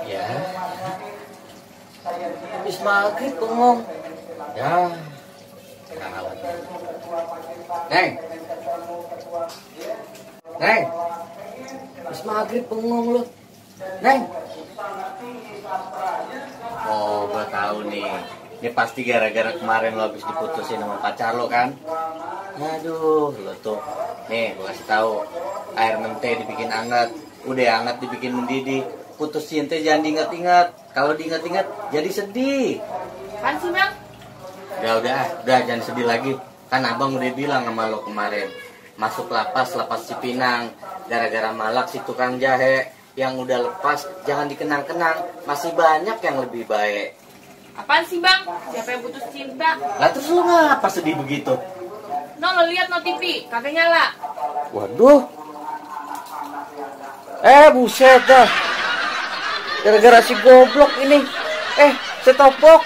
Ya. Habis maghrib bengong. Ya. Kawat. Neng. Neng. Habis maghrib bengong lu. Neng. Oh, gua tahu nih. Ini pasti gara-gara kemarin lo habis diputusin sama pacar lo kan? Aduh, lo tuh. Nih, gua kasih tahu. Air menteh dibikin hangat, udah hangat dibikin mendidih. Putusin teh jangan diingat-ingat. Kalau diingat-ingat jadi sedih. Apaan sih, Bang? Udah jangan sedih lagi. Kan abang udah bilang sama lo kemarin. Masuk lapas Cipinang. Gara-gara malak si tukang jahe. Yang udah lepas jangan dikenang-kenang. Masih banyak yang lebih baik. Apaan sih, Bang? Siapa yang putus cinta? Lah terus lo ngapa sedih begitu? No, lo lihat no TV, kagak nyala. Waduh. Buset dah. Gara-gara si goblok ini. Setopok.